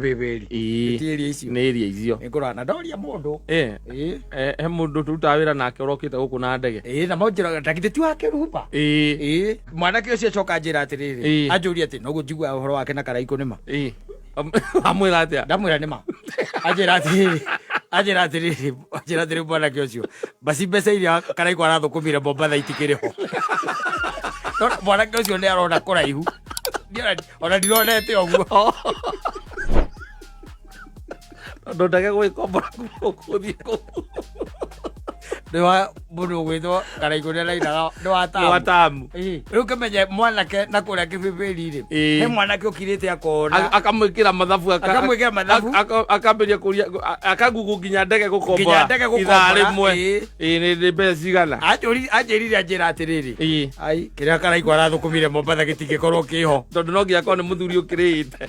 Kĩbĩbĩri. Ĩĩ. Ti area icio. Nĩ area icio. Nĩngũrora na ndoria mũndũ. Eh. Ĩĩ. Eh, he mũndũ tũrutaga wĩra nake ũrokĩte gũkũ na ndege. Ĩĩ na manjĩraga ndagithĩ ti wa Kĩrumba. Ĩĩ. Ĩĩ. Mwanake ũcio acoka anjĩra atĩrĩrĩ. Ĩĩ. Anjũria atĩ noguo njiguaga ũhoro wake na Karaikũ nĩ ma. Ĩĩ. Amwĩra atĩa? Ndamwĩra nĩ ma. Anjĩra atĩrĩrĩ. Anjĩra atĩrĩrĩ, anjĩra atĩrĩrĩ mwanake ũcio. Baci mbeca iria Karaikũ arathũkũmire Mombatha itikĩrĩ ho. No mwanake ũcio nĩ arona kũraihu. Ndiona- Ona ndironete ũguo. Tondũ ndege gwĩkombora kuma gũkũ gũthiĩ kũu. Nĩ wa mũndũ ũgwĩtwo Karaikũ nĩ arainaga nĩ wa Nĩ tamu. wa tamu. Ĩĩ. Rĩu kĩmenye mwanake na kũrĩa kĩbĩbĩri rĩ. Ĩĩ. He mwanake ũkirĩte akona. Akamwĩkĩra mathabu Akamwĩkĩra mathabu. Akambĩria kũria akagugu nginya ndege gũkombora Nginya ndege gũkombora, ithaa rĩmwe. ĩĩ. Ĩĩ nĩ nĩ mbeca cigana? Anjĩrire anjĩra atĩrĩrĩ. Ĩĩ. Ai, kĩrĩa Karaikũ arathũkũmire Mombatha gĩtingĩkorwo kĩho. Tondũ no nginya akorwo nĩ mũthuri ũkĩrĩte.